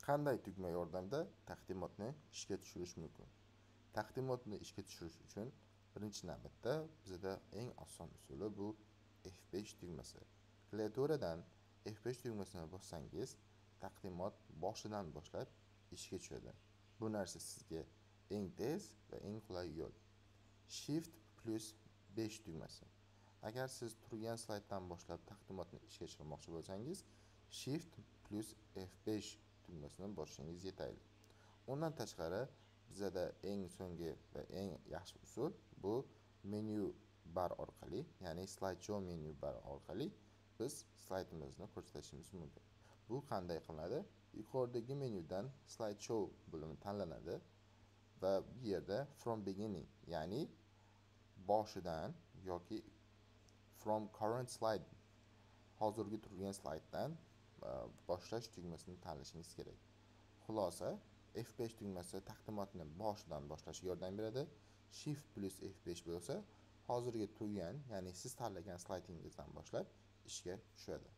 Qanday tugma yordamida taqdimotni ishga tushirish mumkin? Taqdimotni ishga tushirish uchun birinchi navbatda bizda eng oson usuli bu F5 tugmasi. Klaviaturadan F5 tugmasini bossangiz, taqdimot boshidan boshlab ishga tushadi. Bu narsa sizga eng tez va eng qulay yo'l. Shift plus 5 tugmasi. Agar siz turgan slayddan boshlab taqdimotni ishga tushirmoqchi bo'lsangiz, Shift plus F5 tugmasini bosishingiz yetarli. Undan tashqari bizada eng so'nggi va eng yaxshi usul bu menu bar orqali, ya'ni slide show menu bar orqali biz slaydimizni ko'rsatishimiz mumkin. Bu qanday qilinadi? Yuqoridagi menyudan slide show bo'limi tanlanadi va bu yerda from beginning, ya'ni boshidan yoki from current slide, hozirgi turgan slayddan boshlash tugmasini tanlashingiz kerak. Xulosa, F5 tugmasi taqdimotni boshidan boshlashga yordam beradi. Shift plus F5 bo'lsa, hozirgi turgan, ya'ni siz tanlagan slaydingizdan boshlab ishga tushadi.